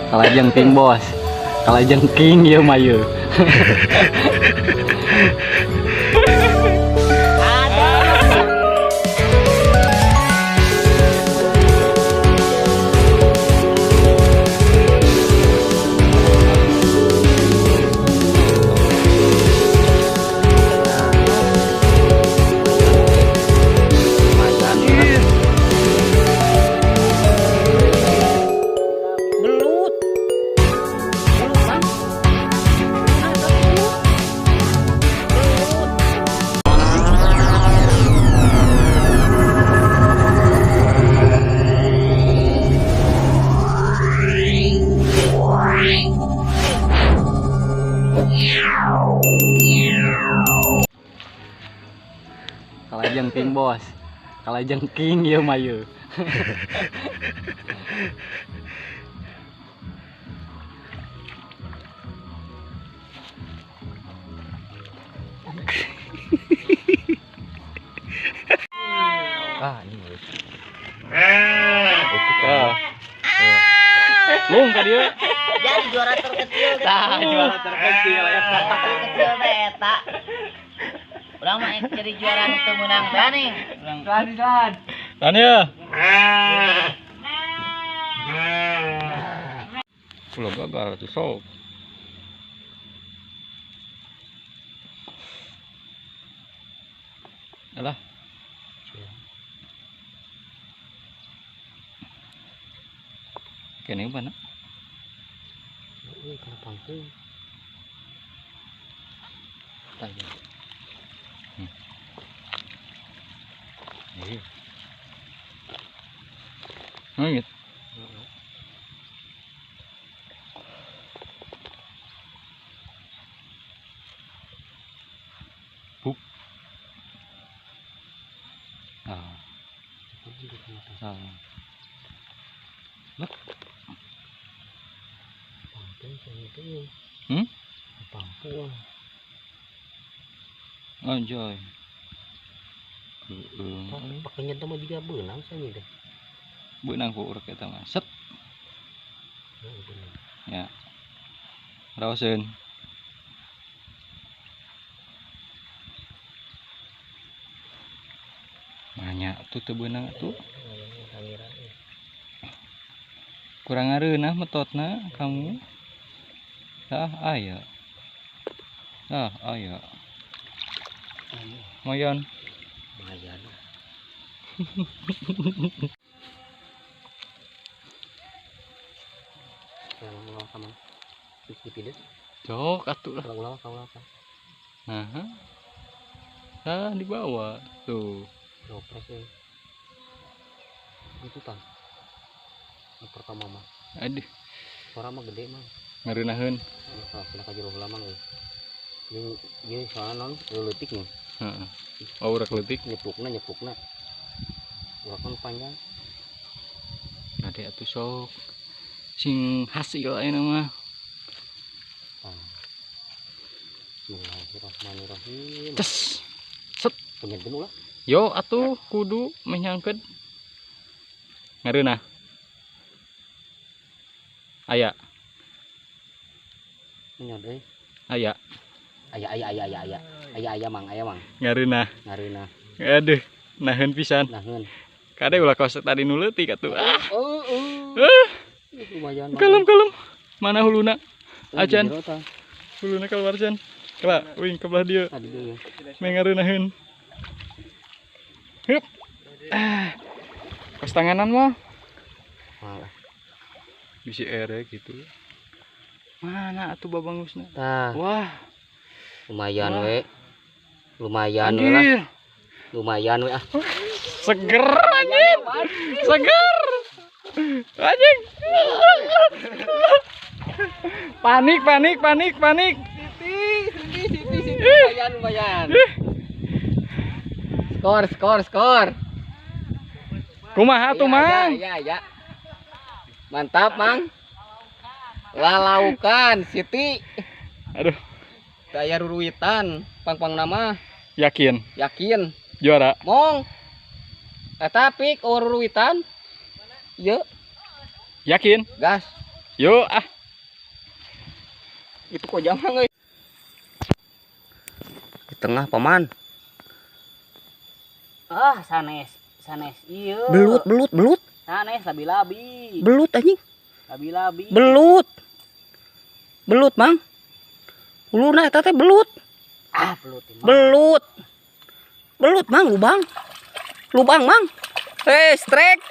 Kalajengking bos. Kalajengking ieu mah ieu. Belut. Belut, Bang. Belut. Kalajengking bos. Kalajengking ieu mah ieu. Ah, ini belut. Ah. Lung ka dieu. Jadi juara terkecil. Tah, juara terkecil ya. Terkecil teh eta. Urang mah jadi juara nu teu meunang teh nih. Dan ya. Ulah gagal tuh sok. Alah. Kene mana? Euy, kana pangkung. Tah ya. Iya. Gitu. Buk. Ah. Ah. Lah. Pangkung saya itu. Hmm? Pangkung. Anjay. Heeh. Pakainya teh mah juga beunang saya teh. Beunang ku urang eta mah. Set. Heeh, beunang. Ya. Raoseun. Nanya tuh teu beunang atuh. Kurang ngareunah metotna kamu. Tah aya. Tah aya. Lumayan. Lumayan. Ulang ulang sama. Terus dipilih. Jok atuh lah. Ulang ulang ulang. Nah. Tah dibawa tuh. Lopres ya. Itu tah. Yang pertama mah. Aduh. Suara mah gede mah. Ngareunaheun. Nah, pindah ka jero heula mah euy. Jeung ieu soalna naon leutik nya. Heeh. Oh, urak leutik. Nyeplukna nyeplukna. Urak kan panjang. Ade atuh sok. Sing hasil ayeuna mah. Ah. Bismillahirrahmanirrahim. Ces. Set. Penyedun ulah. Yo atuh kudu meh nyangkeud. Ngareunah. Aya. Menyod euy. Aya. Aya aya aya aya aya. Aya aya mang aya mang. Ngareunah. Ngareunah. Aduh, naheun pisan. Naheun. Kade ulah kos tadi nu leutik atuh. Ah. Oh, oh. Ah. Lumayan. Kalem kalem. Mana huluna? Oh, Acan. jero tah. Huluna keluar can. Kela, wing ke belah dieu. Tadi deui. Meh ngareunaheun. Hup. Ah. Kos tanganan mah. Malah. Bisi ere gitu. Mana atuh babangusna? Tah. Wah. Lumayan Wah. we. Lumayan we lah. Anjir. Lumayan we ah. Seger anjing. Seger. Anjing. Panik, panik, panik, panik. Siti, Siti, Siti, Siti. Lumayan, lumayan. Skor, skor, skor. Kumaha tuh, Mang? Iya, iya. Mantap, Mang. Lalaukan Siti. Aduh, Daya ruruitan, pang-pang nama. Yakin. Yakin. Juara. Mong. Eta pik ruruitan. Ieu. Yakin. Gas. Yuk ah. Itu kok jangan euy. Di tengah paman. Ah, sanes, sanes ieu. Belut, belut, belut. Sanes labi-labi. Belut anjing. Labi-labi. Belut. Belut, Mang. Uluna eta teh belut. Ah, belut mah. Belut. Belut, Mang, lubang. Lubang, Mang. Strike.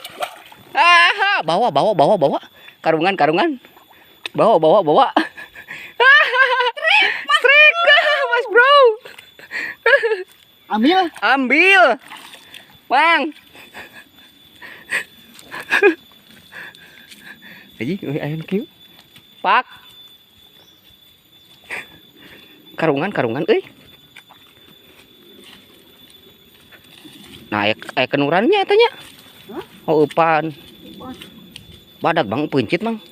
Ah, bawa, bawa, bawa, bawa. Karungan, karungan. Bawa, bawa, bawa. Strike, Mas Bro. Ambil. Ambil. Mang. Aji, euy aya nu kieu. Pak. Karungan, karungan euy. Nah, aya kenurannya eta nya. Oh, eupan. Badag Bang, peuncit Mang.